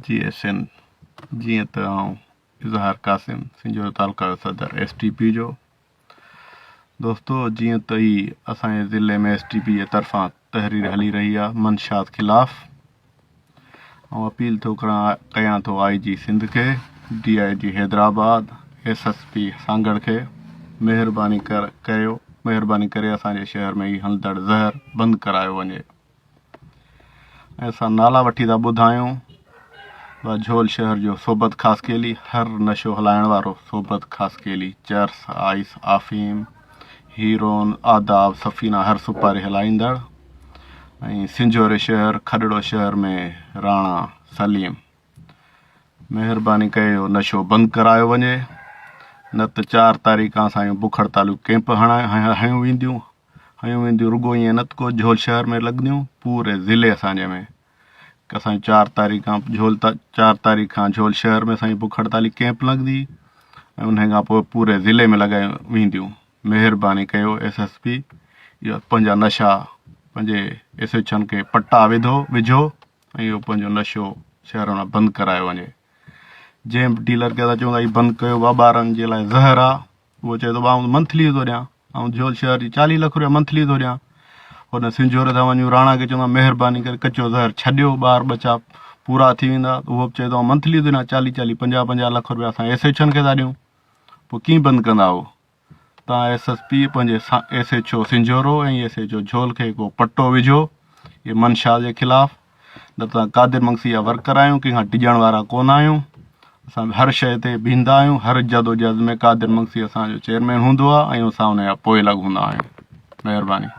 جي S N جيئن ته آئون اظهار قاسم سنجهورو تعلقه جو صدر ايس ٽي پي جو دوستو جيئن ته هي اسان جي ضلعي ۾ ايس ٽي پي جي طرفان تحرير هلي رهي آهي منشات خلاف آئون اپيل ٿو ڪران ڪيان ٿو آئي جي سنڌ کي D I G Hyderabad S S P Sanghar کي مهرباني ڪر ڪريو مهرباني ڪري اسان جي شهر ۾ هي هلندڙ زهر بند ڪرايو وڃي ۽ اسان نالا وٺي ٿا ٻڌايون جھول شهر جو صحبت خاصخيلي هر نشو هلائڻ وارو صحبت خاصخيلي چرس آئس آفيم هيرون آداب سفينا هر سپاري هلائيندڙ ۽ سنجھوري شهر کڏڙو شهر ۾ راڻا سليم مهرباني ڪري اهو نشو بند ڪرايو وڃي نه ته چار تاريخ کان اسان جون بک هڙتالون ڪيمپ هنيون وينديون هنيون وينديون رڳو ائين نه ته ڪو جھول شهر ۾ لڳنديون پوري ضلعي اسان جي ۾ اسان جي چار تاريخ کان جھول چار تاريخ کان جھول شهر ۾ اسان جي بک هڙتالي ڪيمپ لڳندي ۽ ان کان پوء پوري ضلعي ۾ لڳايون وينديون مهرباني ڪيو ايس ايس پي اهو پنهنجا نشا پنهنجي ايس ايڇ اون کي پٽا وڌو وجھو ۽ اهو پنهنجو نشو شهر مان بند ڪرايو وڃي جنهن به ڊيلر کي اسان چون ٿا هي بند ڪيو ڀا ٻارن جي لاء زهر آ اهو چئي ٿو ڀا آئون منٿلي ٿو ڏيان آئون جھول شهر جي چاليهه لک روپيا منٿلي ٿو ڏيان. هوڏانهن سنجھوري ٿا وڃون راڻا کي چوندا مهرباني ڪري ڪچو زهر ڇڏيو ٻار ٻچا پورا ٿي ويندا ته اهو به چئي ٿو آئون منٿلي ٿو ڏيان چاليهه چاليهه پنجاهه پنجاهه لک روپيا اسان ايس ايڇ اون کي ٿا ڏيون پوء ڪيئن بند ڪندا اهو تان ايس ايس پي پنهنجي S H O Sanjhoro ۽ S H O Jhol کي ڪو پٽو وجھو اهي منشا جي خلاف نه ته قادر مگسي جا ورڪر آهيون ڪنهن کان ڊڄڻ وارا ڪونه آهيون اسان هر شيء تي بيهندا آهيون هر جدوجهد ۾ قادر مگسي اسان جو چيئرمين هوندو آهي ۽ اسان ان جا پوئلڳ هوندا آهيون مهرباني.